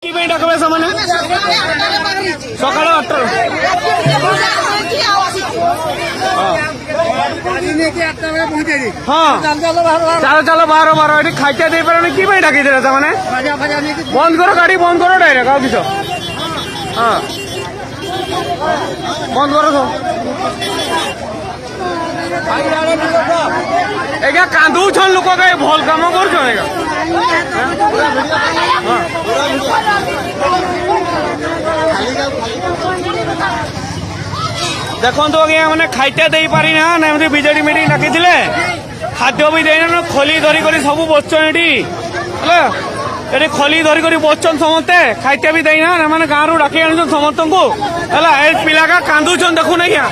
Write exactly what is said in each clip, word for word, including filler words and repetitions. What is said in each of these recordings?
କି ପାଇଁ ଡାକିବେ ସେମାନେ? ସକାଳ ଆଠଟା। ହଁ। ହଁ। ଚାଲ, ଚାଲ, ବାହାର, ବାହାର। ଏଠି ଖାଇତେ ଦେଇପାରିବନି, କି ପାଇଁ ଡାକିଥିଲେ ସେମାନେ? ବନ୍ଦ କର, ଗାଡ଼ି ବନ୍ଦ କର ଡାଇରେକ୍ଟ, ଆଉ କିସ? ହଁ। ବନ୍ଦ କର ସବୁ। ଏଇଟା କାନ୍ଦୁଛନ୍ ଲୋକ, କାଇଁ ଭଲ କାମ କରୁଛନ୍ ଏଇଟା? ଦେଖନ୍ତୁ ଆଜ୍ଞା, ମାନେ ଖାଇତେ ଦେଇପାରିନା, ନା ଏମିତି ବିଜେଡି ମିଟିଂ ଡାକିଥିଲେ, ଖାଦ୍ୟ ବି ଦେଇନା, ଖଲି ଧରିକରି ସବୁ ବସିଛନ୍ ଏଠି, ହେଲା। ଏଠି ଖଲି ଧରିକରି ବସିଛନ୍ ସମସ୍ତେ, ଖାଇତେ ବି ଦେଇନା, ଏମାନେ ଗାଁରୁ ଡାକି ଆଣିଛନ୍ ସମସ୍ତଙ୍କୁ, ହେଲା। ଏ ପିଲାକା କାନ୍ଦୁଛନ୍, ଦେଖୁନ ଆଜ୍ଞା,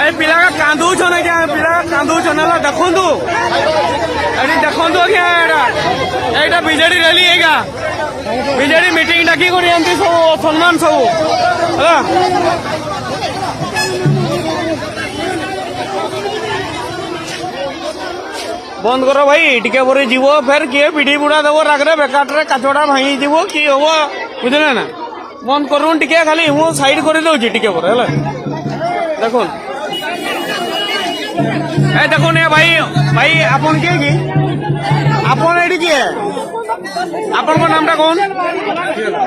ଏ ପିଲାକା କାନ୍ଦୁଛନ୍ ଆଜ୍ଞା, ଏ ପିଲାକା କାନ୍ଦୁଛନ୍, ହେଲା। ଦେଖନ୍ତୁ, ଏଠି ଦେଖନ୍ତୁ ଆଜ୍ଞା, ଏଇଟା, ଏଇଟା ବିଜେଡି ରାଲି ଆଜ୍ଞା, ବିଜେଡି ମିଟିଂ ଡାକି କରି ଏମିତି ସବୁ ଅସମ୍ମାନ ସବୁ, ହେଲା। ବନ୍ଦ କର ଭାଇ, ଟିକେ ପରେ ଯିବ ଫେର କିଏ ବିଡ଼ି ବୁଡ଼ା ଦେବ ରାଗରେ, ବେକାରରେ କାଚଟା ଭାଙ୍ଗି ଯିବ, କି ହବ, ବୁଝିଲେ ନା? ବନ୍ଦ କରୁନ୍ ଟିକେ, ଖାଲି ମୁଁ ସାଇଡ୍ କରିଦେଉଛି ଟିକେ ପରେ, ହେଲା। ଦେଖୁନ୍, ଏ ଦେଖୁନ୍, ଏ ଭାଇ, ଭାଇ, ଆପଣ କିଏ କି? ଆପଣ ଏଠି କିଏ? ଆପଣଙ୍କ ନାମଟା କହୁନ୍।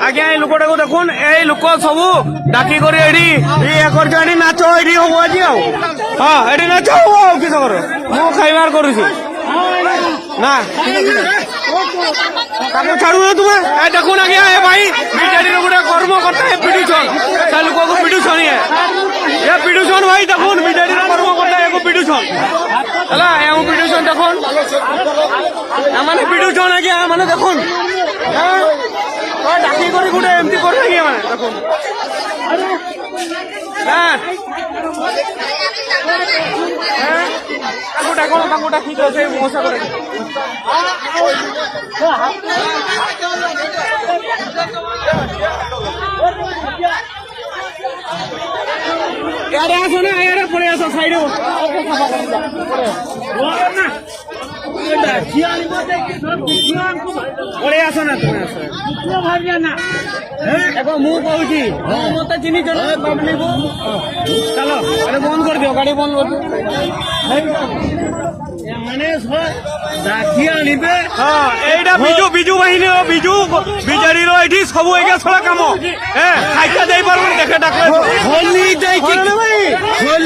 ଆଜ୍ଞା, ଏଇ ଲୋକଟାକୁ ଦେଖୁନ୍, ଏଇ ଲୋକ ସବୁ ଡାକିକରି ଏଠି ଇଏ କରୁଛନ୍ତି, ଏଠି ନାଚ ଏଠି ହବ ଆଜି ଆଉ। ହଁ, ଏଠି ନାଚ ହବ ଆଉ, କିସ କର? ମୁଁ ଖାଇବାର କରୁଛି ନା। ତାକୁ ଛାଡ଼ୁନ ତୁମେ। ଏ ଦେଖୁନ୍ ଆଜ୍ଞା, ଏ ଭାଇ, ବିଜେଡିର ଗୋଟେ କର୍ମକର୍ତ୍ତା, ଏ ପିଟୁଛନ୍, ସେ ଲୋକକୁ ପିଟୁଛନ୍, ଇଏ, ଏ ପିଟୁଛନ୍ ଭାଇ, ଦେଖୁନ୍, ବିଜେଡିର କର୍ମକର୍ତ୍ତା, ୟାକୁ ପିଟୁଛନ୍, ହେଲା, ୟାକୁ ପିଟୁଛନ୍, ଦେଖୁନ୍। ଏମାନେ ପିଟୁଛନ୍ ଆଜ୍ଞା, ଏମାନେ ଦେଖୁନ୍। ହଁ? ହଁ, ଡାକି କରି ଗୋଟେ ଏମିତି କରିବେ ଆଜ୍ଞା, ଏମାନେ ଦେଖୁନ୍। ହଁ। ହଁ? ତାଙ୍କୁ ଡାକ, ତାଙ୍କୁ ଡାକି ଦିଅ, ସେ ମଶା କରି। ଇଆଡ଼େ ଆସ ନା, ଇଆଡ଼େ ପଳେଇ ଆସ, ସାଇଡ୍। ପଳେଇ ଆସ ନା, ତୁମେ ଆସ। ଦେଖ, ମୁଁ କହୁଛି, ମୋ ମତେ ଚିହ୍ନିଛ ନା, ବାବୁଲିକୁ? ଚାଲ, ଆରେ ବନ୍ଦ କରିଦିଅ, ଗାଡ଼ି ବନ୍ଦ କରିଦିଅ। ଏମାନେ ସ-, ଡାକି ଆଣିବେ। ହଁ, ଏଇଟା ବିଜୁ, ବିଜୁ ବାହିନୀ, ବିଜୁ, ବିଜେଡିର ଏଇଠି ସବୁ ଏକା ଶଳା କାମ। ଏ, ଖାଇତେ ଦେଇପାରୁନି, ଦେଖେ, ଡାକେ। ହୋଲି ଦେଇକି, ହୋଲି